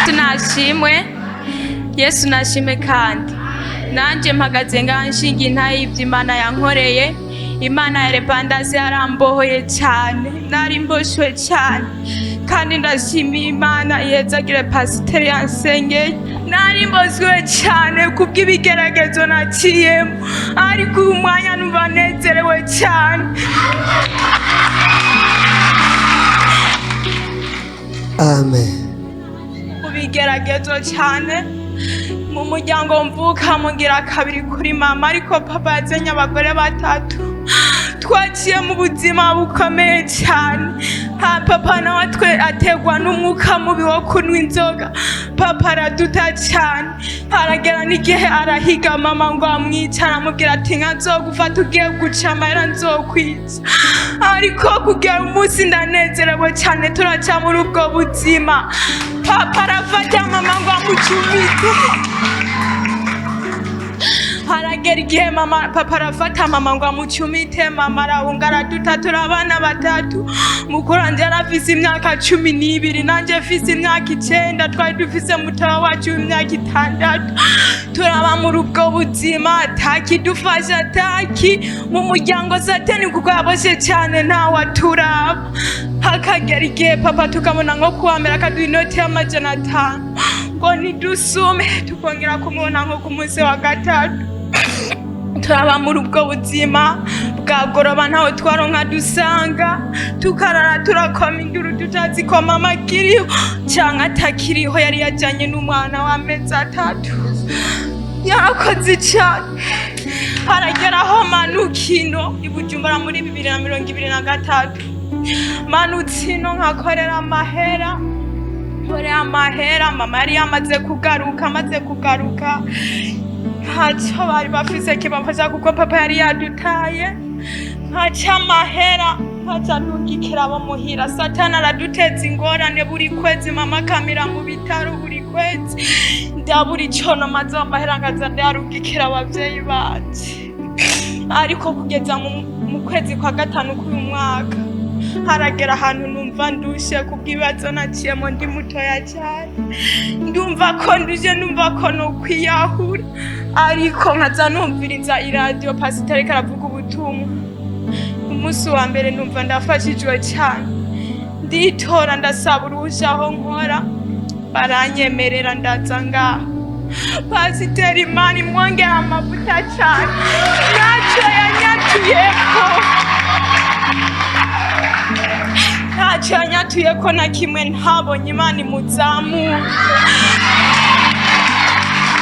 Nashimwe Yesu, nashimwe. Kandi nanjye mpagaze ngaha nshinga intahe y'ibyo Imana yankoreye. Imana ya Repandasi yarambohoye cyane, nari mboshwe cyane, kandi ndashimiye Imana ihezagire pasiteri yansengeye. Nari mboswe cyane kubw'ibigeragezo naciyemo, ariko uyu mwanya numva nezerewe cyane. Amen. Mu bigeragezo cyane mu muryango mvuka mugira kabiri kuri mama, ariko papa yazanye abagore batatu. Twaciye mu buzima bukomeye cyane. Ha, papa nawe twe ategwa n'umwuka mubi wo kunywa inzoga. Papa araduta cyane, haragera n'igihe arahiga mama ngo amwice, aramubwira ati: "Nka nzogufata ugiye guca amahera, nzokwica." Ariko kugera umunsi ndanezerewe cyane. Turaca muri ubwo buzima, papa arafata mama ngo amucumite. Haragera igihe mama, papa arafata mama ngo amucumite, mama arahunga, araduta. Turi abana batatu. Mukuru wanje yarafise imyaka 12, nanje mfise imyaka 9, twari dufise mutoya wacu w'imyaka 6. Turaba muri ubwo buzima atakidufasha, taki mu muryango satani kuko yaboshe cyane, ntawe aturaba. Hakagera igihe papa tukabona nko kuwa mbere akaduha inoti y'500 ngo ntidusume, tukongera kumubona nko ku munsi wa gatatu. Turaba muri ubwo buzima bwagoroba, ntawe twaronka dusanga, tukarara turakoma induru, tutazi ko mama akiriho cyangwa atakiriho. Yari yajyanye n'umwana w'amezi 3. Yarakoze cyane. Haragera aho manuka ino i Bujumbura muri 2023. Manutse ino nkakorera amahera, nkorera amahera. Mama yari yamaze kugaruka. Amaze kugaruka, ntacyo bari bafise kibafasha kuko papa yari yadutaye. Nkaca amahera, nkaca ntungikira abo muhira. Satani araduteza ingorane buri kwezi, mama akamira mu bitaro buri kwezi. Ndabura ico nomaze amahera, nkaza ndayarungikira abavyeyi banje. Ariko kugeza mu kwezi kwa gatanu k'uyu mwaka, haragera ahantu numva ndushe kubw'ibibazo naciyemo ndi mutoya cyane. Ndumva ko ndushe, ndumva ko nokwiyahura, ariko nkaza numviriza iradiyo, pasiteri ariko aravuga ubutumwa. Umunsi wa mbere numva ndafashijwe cyane, nditora, ndasaba uruhusha aho nkora, baranyemerera, ndaza ngaha. Pasiteri, Imana imwongera amavuta cyane. Ntacyo yanyatuyeko, ntacyo yanyatuyeko na kimwe ntabonye. Imana imuzamura.